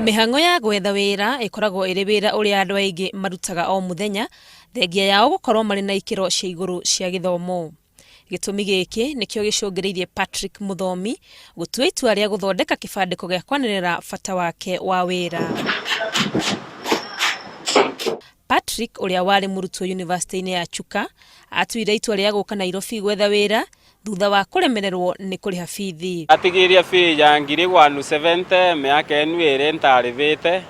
Mĩhang'o ya gwetha wĩra ĩkoragwo ĩrĩ wĩra ũrĩa andũ aingĩ marutaga o mũthenya, thengia yao gũkorwo marĩ na ikĩro cia igũrũ cia gĩthomo. Gĩtũmi gĩkĩ nĩkĩo gĩcũngĩrĩirie Patrick Mũthomi gũtua itua rĩa gũthondeka kĩbandĩko gĩa kwanĩrĩra bata wake wa wĩra. Patrick ũrĩa warĩ mũrutwo yunivasĩtĩ-inĩ ya Chuka atuire itua rĩa gũka Nairobi gwetha wĩra thutha wa kũremererwo nĩ kũrĩha bithi. Atigirie fee ya ngiri 170 miaka enu iri ntarivite,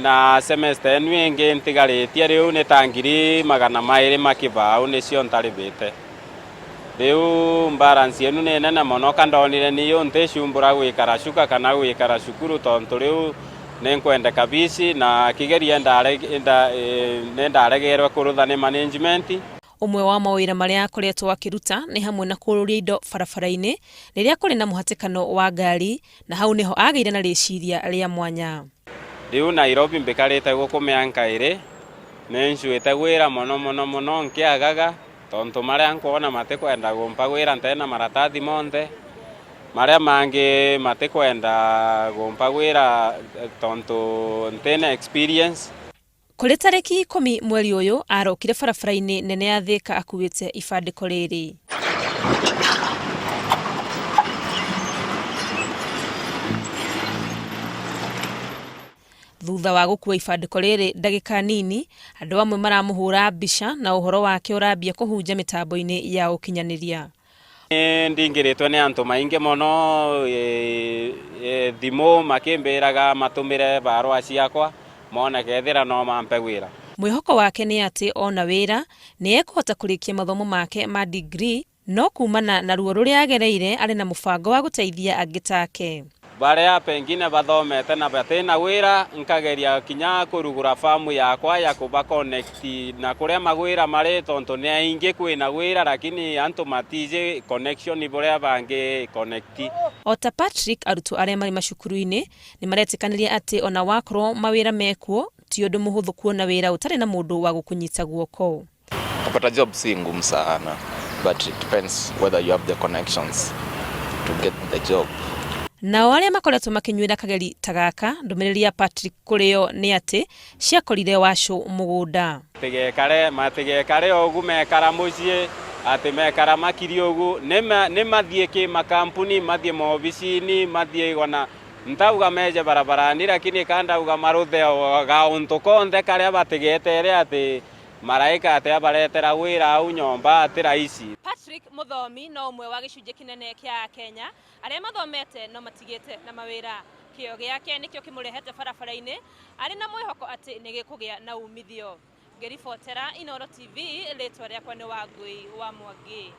na semester enu ingi ntigaritie riu ni ta 200 makibau nicio ntarivite. Riu balance enu ni nene muno kandonire niyo nticumbura gwikara cuka kana gwikara cukuru tontu riu ninkwendeka bici na kigeria ndaregerwe kurutha ni management. Ũmwe wa mawĩra marĩa akoretwo akĩruta nĩ hamwe na kũrũria indo barabara-inĩ rĩrĩa kũrĩ na mũhatĩkano wa ngari, na hau nĩho agĩire na rĩciria rĩa mwanya. Riu Nairobi mbikarite guku mianka iri nincuite gwira muno muno muno nkiagaga tontu maria nkuona matikwenda gumpa gwira ntena maratathi monthe, maria mangi matikwenda gumpa gwira tontu ntena experience. Kũrĩ tarĩki 10 mweri ũyũ arokire barabara-inĩ nene ya Thika akuĩte ibandĩko rĩrĩ. Thutha wa gũkua ibandĩko rĩrĩ ndagĩka nini, andũ amwe maramũhũra mbica na ũhoro wake ũrambia kũhunja mĩtambo-inĩ ya ũkinyanĩria. Ndingĩrĩtwe nĩ antũ maingi mũno, thimũ makimbĩraga matũmĩre barũa ciakwa mone kethira no mampe wĩra. Mwĩhoko wake nĩ atĩ ona wĩra nĩ ekũhota kũrĩkia mathomo make ma degree, no kumana na ruo rũrĩa agereire arĩ na mũbango wa gũteithia angĩ take. Baria pengine bathomete na batina wĩra nkageria kinya kũrugũra famu yakwa ya kũba connect na kũrĩa magwĩra marĩ tontu nĩ aingĩ kwĩna wĩra lakini antũ matije connection buria bangĩ connect. O ta Patrick, arutwo arĩa marĩ macukuru-inĩ nĩ maretĩkanĩria atĩ ona wakorwo mawĩra mekuo ti ũndũ mũhũthũ kuona wĩra ũtarĩ na mũndũ wa gũkũnyita guoko. Kupata job si ngumu sana, but it depends whether you have the connections to get the job. Nao arĩa makoretwo makĩnyuĩra kageri ta gaka, ndũmĩrĩri ya Patrick kũrĩ o nĩ atĩ ciakorire wacũ mũgũnda. Matigekare, matigekare ũguo mekara mũciĩ, atĩ mekara makiri ũguo, nĩ mathiĩ kĩ makampuni, mathiĩ maobici-inĩ, mathiĩ ona ntauga meje barabarani, lakini kandauga maruthe gauntu konthe karia batigetere atĩ maraika atĩ abaretera wĩra au nyomba atĩ rahisi. Patrick Mũthomi no ũmwe wa gĩcunjĩ kĩnene kĩa Kenya arĩa mathomete no matigĩte na mawĩra. Kĩo gĩake nĩkĩo kĩmũrehete barabara-inĩ arĩ na mwĩhoko atĩ nĩ gĩkũgĩa na umithio. Ngĩribotera Inooro TV, rĩtwa rĩakwa nĩ Wangui wa Mwangi.